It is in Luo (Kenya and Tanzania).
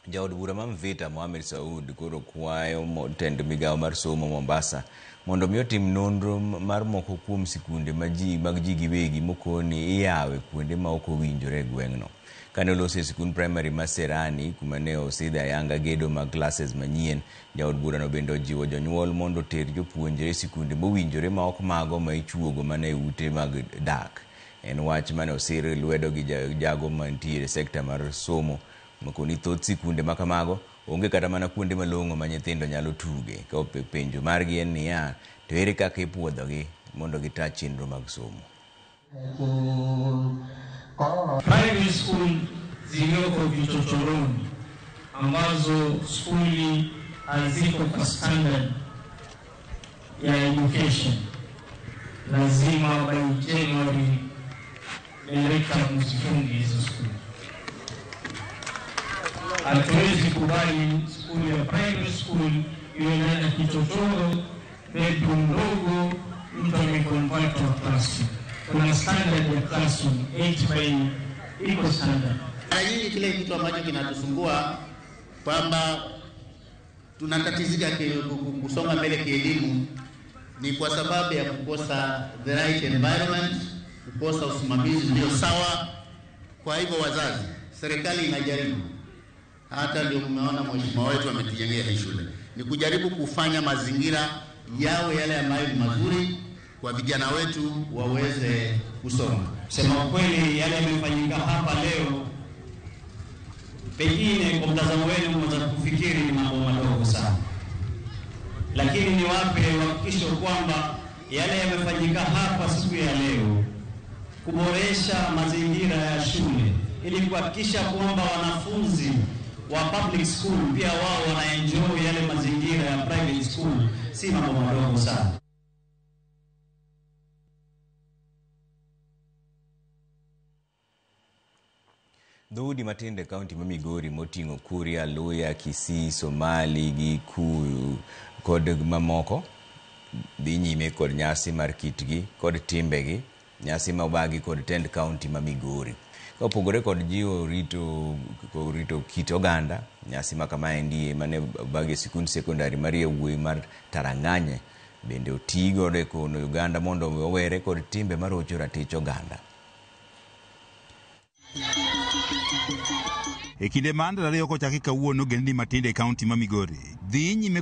Jaod bura ma Mvita Mohamed Saud koro kwayo tend migawo mar somo Mombasa mondo mi otim nonro mar moko kuom sikunde mag ji giwegi mokoni iyawe kuonde ma ok owinjore e gweng'no. Kane oloso e sikund primary ma Serani kuma ne osidhe ayanga gedo mag classes manyien, jaod burano bende ojiwo jonyuol mondo oter jopuonjre e sikunde mowinjore ma ok mago ma ichuogo mana e ute mag dak. En wach mane osir lwedo gi jago mantiere e sekta mar somo makoni thoth sikunde ma kamago onge kata mana kuonde malong'o ma nyithindo nyalo tuge. Ka penjo margi en niya, to ere kaka ipuodhogi mondo gita chenro mag somo? Primary school zilizoko vichochoroni ambazo skuli haziko kwa standard ya education, lazima by January director mzifunge hizo skuli. Hatuwezi kubali skuli ya primary school iwe ndani ya kichochoro, bedroom ndogo, mtu ameconvert wa classroom. Kuna standard ya classroom 8 by iko standard. Mara nyingi kile kitu ambacho kinatusumbua kwamba tunatatizika kusonga mbele kielimu ni kwa sababu ya kukosa the right environment, kukosa usimamizi ndio sawa. Kwa hivyo wazazi, serikali inajaribu, hata ndio mmeona mheshimiwa wetu ametujengea hii shule, ni kujaribu kufanya mazingira yawe yale ambayo ni mazuri kwa vijana wetu waweze kusoma. Kusema kweli, yale yamefanyika hapa leo, pengine kwa mtazamo wenu mnaweza kufikiri ni mambo madogo sana, lakini niwape uhakikisho kwamba yale yamefanyika hapa siku ya leo, kuboresha mazingira ya shule ili kuhakikisha kwamba wanafunzi wa public school pia wao wanaenjoy yale mazingira ya private school, si mambo madogo sana. Dhoudi matindo e kaunti ma Migori moting'o Kuria, Luhya, Kisii, Somali gi Kuyu kod mamoko dhi nyime kod nyasi mar kitgi kod timbegi, nyasi ma obagi kod tend kaunti ma Migori. Ka opogore kod jiwo rito kit oganda, nyasi ma kamaendi mane obagi e sikund sekondari mar yawuoyi mar Tarang'anye bende oti godo e kono Uganda mondo owere kod timbe marocho ratich oganda. E kinde ma ndalo ariyo kochaki kawuono ogendni matindo e kaunti ma Migori dhi nyime